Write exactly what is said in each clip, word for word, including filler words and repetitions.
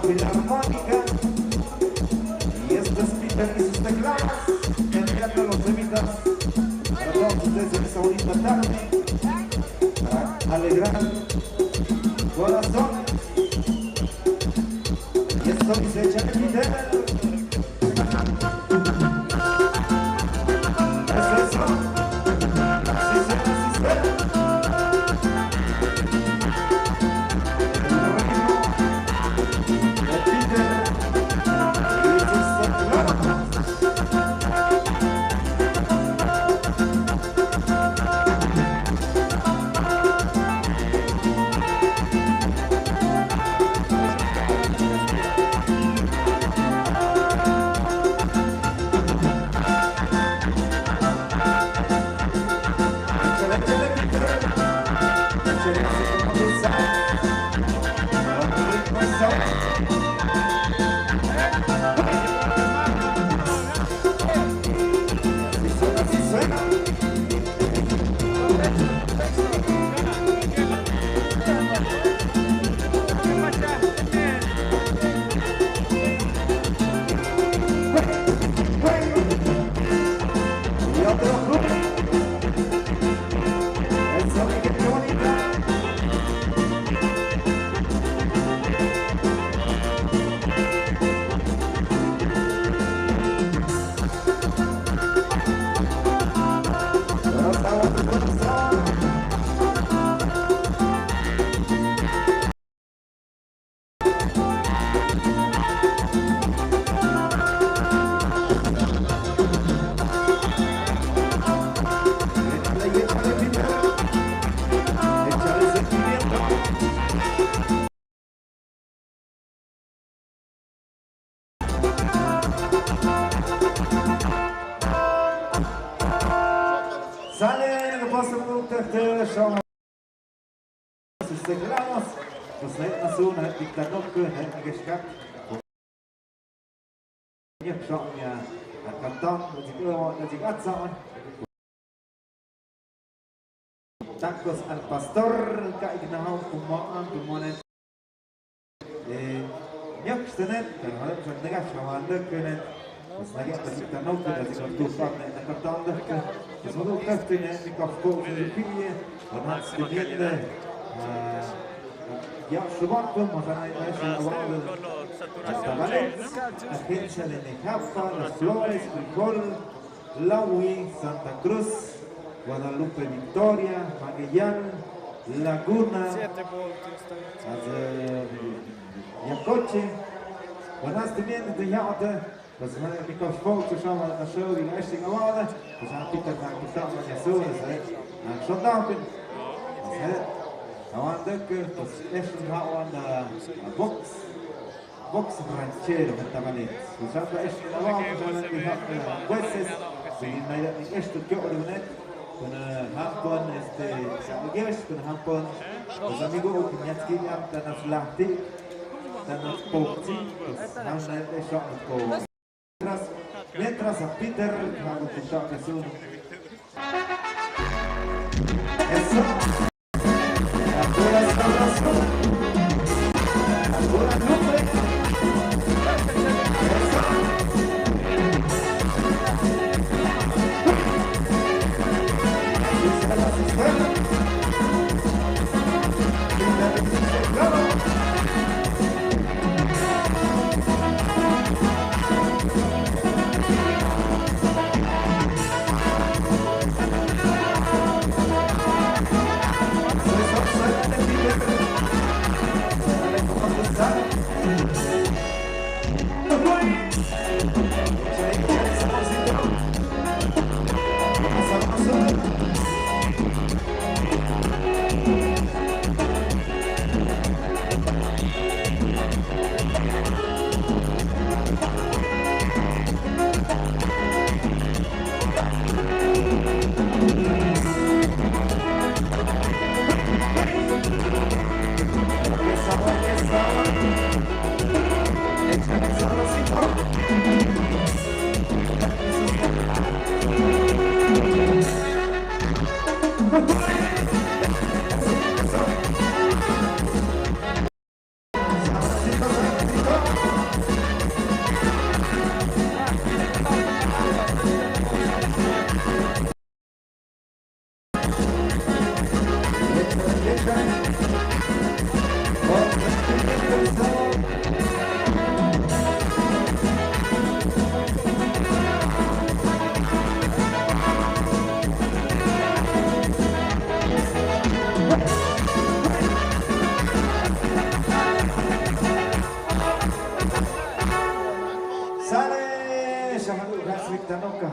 Filarmónica. Y esto es Peter y sus teclados, cantando los temitas para todos ustedes en esta bonita tarde, para alegrar corazones. Y esto dice, échale, Peter. Eso, eso. Así suena, así suena. El ritmo de Peter y sus teclados. Sale, naka pasa pun tëhtëh show. Sus teclados, pues, nai na su, nai dikta nok, nai na geshkat. Ngiak show nia, akan tong, na jik ewa, na jik atsa. Tacos al pastor, ka ikna hau kumaan, kumaan. Eh, ngiak stenet, kan hau sa nega shawan dek kenet. Pues nagi atas ikna nok, na jik atsa, na katang dek. Pues mo dek kenet, ni kafko, ni kafko, ni kafko, ni kafko. Ya, subato, masanay na siya awal. Hasta Valencia, agencia de Nejapa, Las Flores, Frijol, Laui, Santa Cruz, Guadalupe, Victoria, Magallanes, Laguna, hasta Yacoche. Buenas también de Yacoche. Pues, eh, mi kofo, tu shama, na show, di na eshting awada. Pues, ah, Peter, na kita, na yasu, eh. Na shondapin. Pues, eh, awan dek, pues, eshting awada, ah, box. Box ranchero, kata mani. Pues, ah, eshting awada, pues, ah, di ha, eh, jueces. Di na ya, eshting kyo, eh, kuna hampon, este, sa, yes, kuna hampon. Pues, amigo, o kinyatski, am, tanas lahti. Tanas pokti, pues, ah, na, eh, shot, ko. Mientras, mientras a Peter, vamos a escuchar que es un... Eso. Ahora está razón. Ahora no fue. Eso. Ahí está la cisterna. Y la bendice, claro.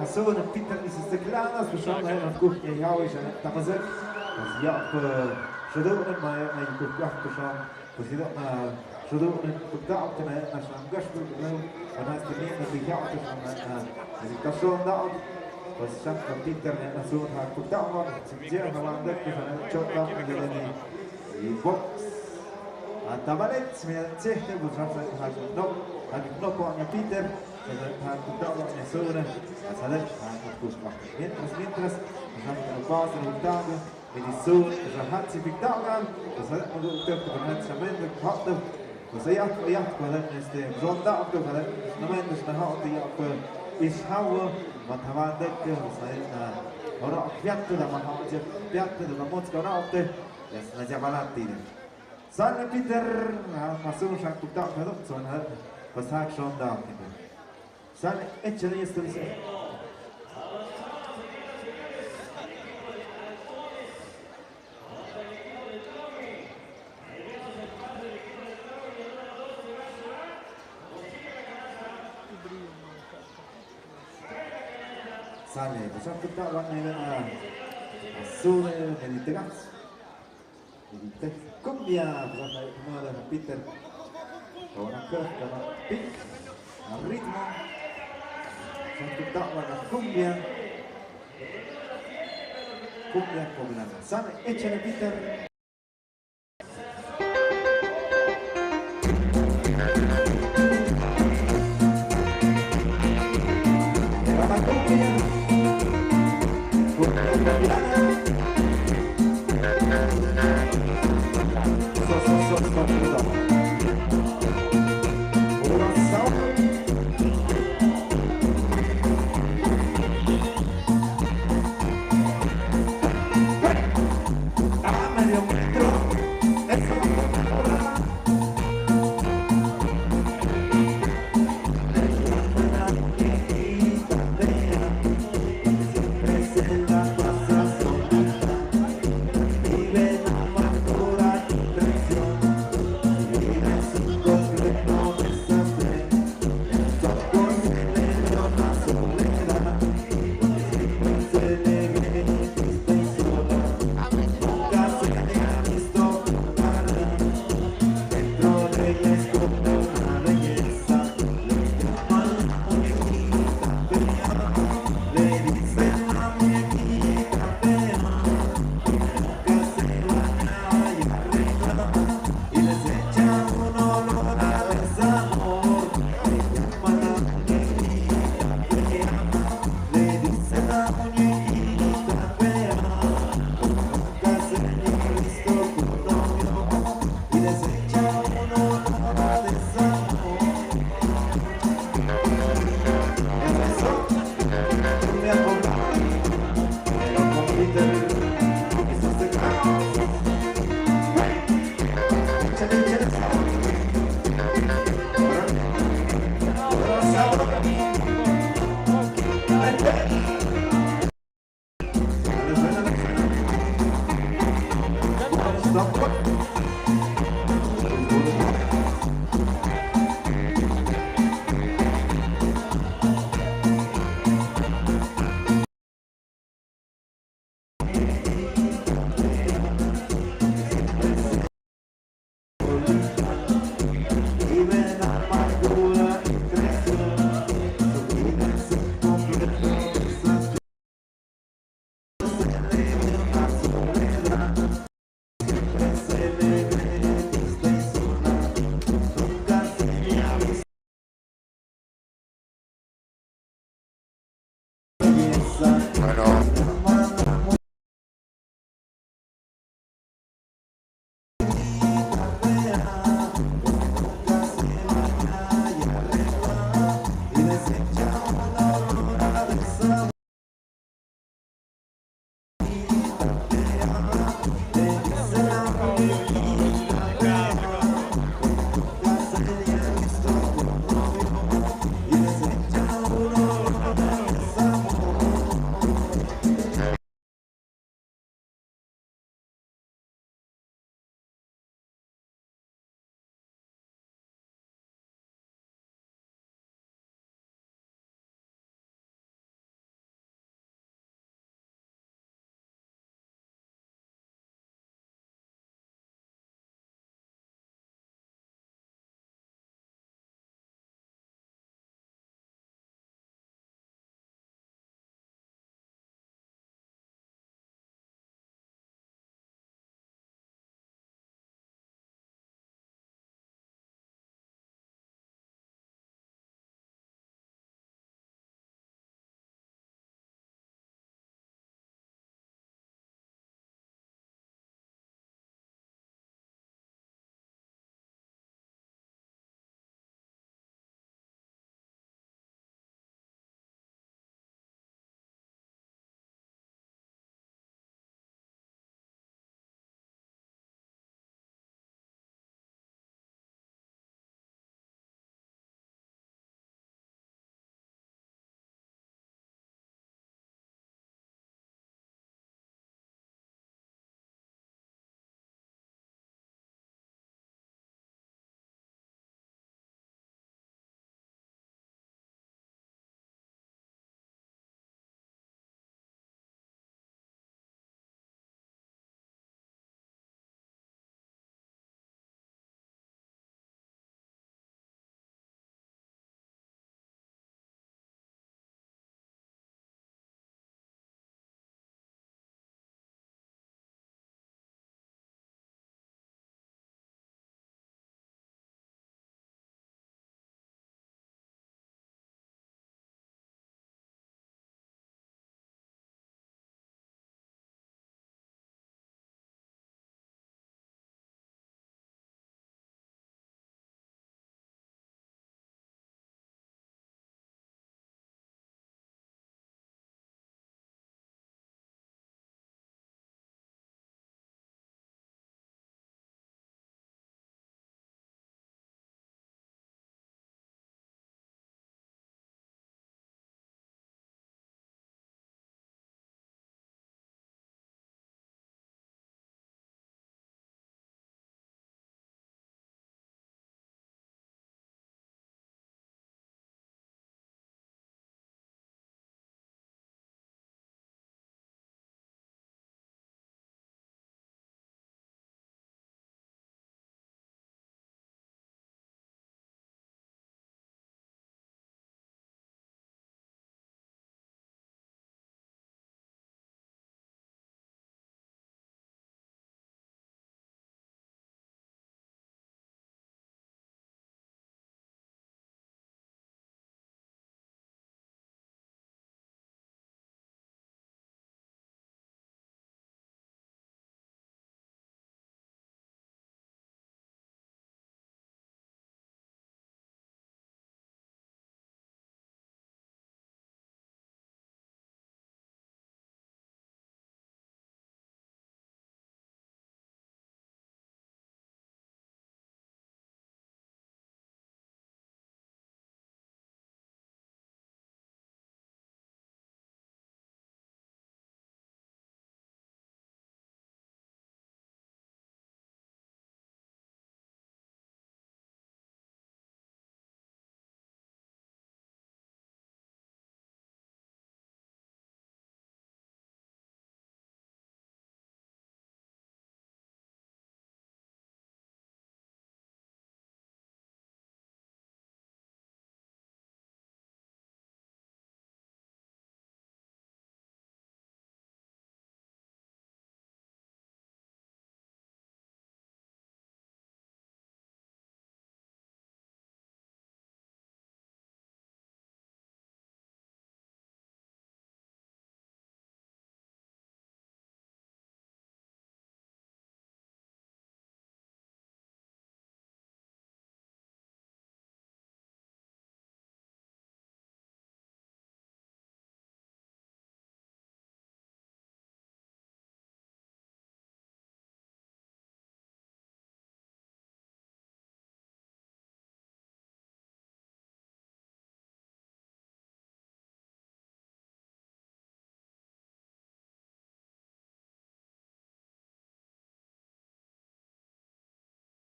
Sona Peter Isisek Lanas, pues, sona, eh, kuhnia yawi sona, eh, Tamasek. Pues, ya, pues, sona, eh, ma, eh, kuh, kuh, pues, sona, pues, sona, eh, sona, eh, kuh, kuh, kuh, eh, na, sona, gas, kuh, kuh, eh, na, este, ni, na, kuh, ya, pues, sona, eh, eh, pues, sona, eh, pues, sona, Peter, eh, na, sona, kuh, kuh, eh, sona, ya, na, wanda, pues, sona, eh, chota, eh, eh, eh, box. Ah, Tamalek, mira, che, eh, pues, sona, eh, no, eh, no, pues, eh, Peter. Sa, sa, ha, kuh, kuh, wan, eh, sona. Sa, sa, ha, kuh, kuh, wan. Mientras, mientras, sa, sa, ha, pas, ha, kuh, kuh, wan, eh, sona. Sa, sa, ha, si, kuh, kuh, wan. Sa, sa, ha, kuh, kuh, wan, sa, sa, men, kuh, kuh, wan. Sa, sa, ya, ya, kuh, wan, este, zon, da, kuh, wan. Sa, men, sa, ha, kuh, ya, kuh, is, ha, wan, ma, tha, wan, da, kuh, sa, sa, ha, ora, piat, da, ma, ha, je, piat, da, ma, mot, kuh, wan, te. Ya, sa, na, ja, balat, ti, da. Sale Peter, ah, masuk sang kuh, kuh, kuh, sona, pasak sona, Peter. Sale, eh, chale, ya, sorry, sorry. Sale, pasak kuh, kuh, wan, eh, ah, sule, eh, ni tegas. Kumbia, bukan naik kemana, Peter. Kawan aku, kawan pik. Ritmo. Satu tak warna kumbia. Kumbia, kumbia. Sana, eh, chale, Peter.